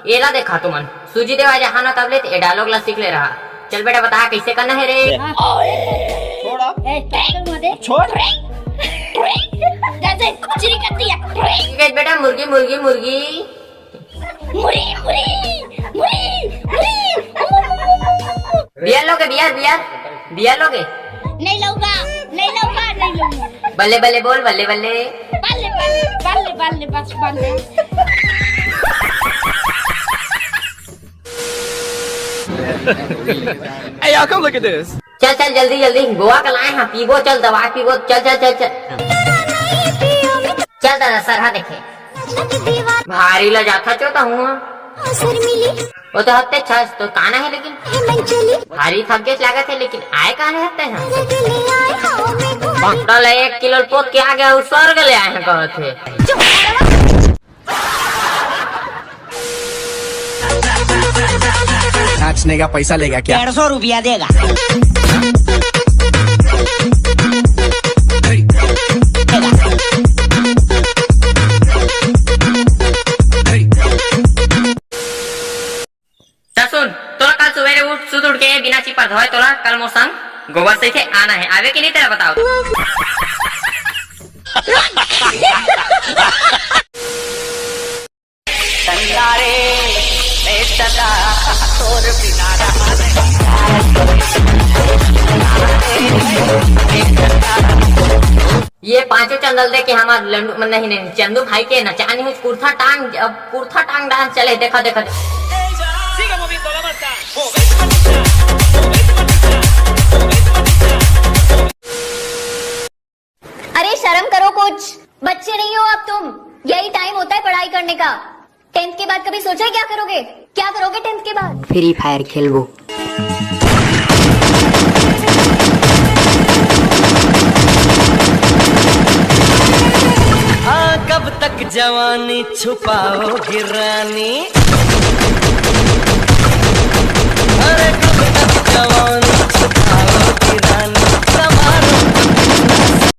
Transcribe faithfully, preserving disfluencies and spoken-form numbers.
एला देखा तुमन, सूजी देवा जहाना तबले ते ए dialogue ला सीख ले रहा। चल बेटा, बता कैसे करना है रे। छोड़ अब। ए, क्या करूँगा दे? छोड़। जैसे कुचरी करती है। ठीक है बेटा, मुर्गी, मुर्गी, मुर्गी। मुरी, मुरी, मुरी, मुरी। बियर लोगे, बियर, बियर, बियर लोगे? नहीं लूंगा, नहीं लूंगा, नहीं लूंगा। बल्ले, बल्ले बोल, बल्ले, बल्ले। बल्ले, बल्ले, बल्ले, बल्ले, बस बल्ले। Hey, y'all, come look at this. चल, चल, जल्दी, जल्दी, गोवा का लाए हैं, पीबो, चल, दवा पीबो, चल, चल, चल, चल। चल दादा, सरहा देखे। भारी ला जाथा चो त हुआ। वो तो हत्ते छस, तो काना है लेकिन। भारी थक गेस लागत है, लेकिन आए काने हत्ते हैं। डल एक किलो पोत के आगे और स्वर्ग ले आए हैं कहत है। नाचने का पैसा लेगा क्या? डेढ़ सौ रुपया देगा। त सुन, तोला कल सुबेरे उठ, सुत उठ के बिना चीपर धोए तोला कल मोर संग गोबर सहिते आना है। आवे कि नहीं तेरा बताओ। ये पांचों चंदल दे के हमार लंडू, नहीं, नहीं, चंदू भाई के नचानी है कुर्ता टांग, अब कुर्ता टांग डांस चले, देखा, देखा, देखा। अरे शर्म करो कुछ, बच्चे नहीं हो अब तुम। यही टाइम होता है पढ़ाई करने का। टेंथ के बाद कभी सोचा है क्या करोगे? क्या करोगे टेंथ के बाद? फ्री फायर खेलबो। हाँ, कब तक जवानी छुपाओगे रानी?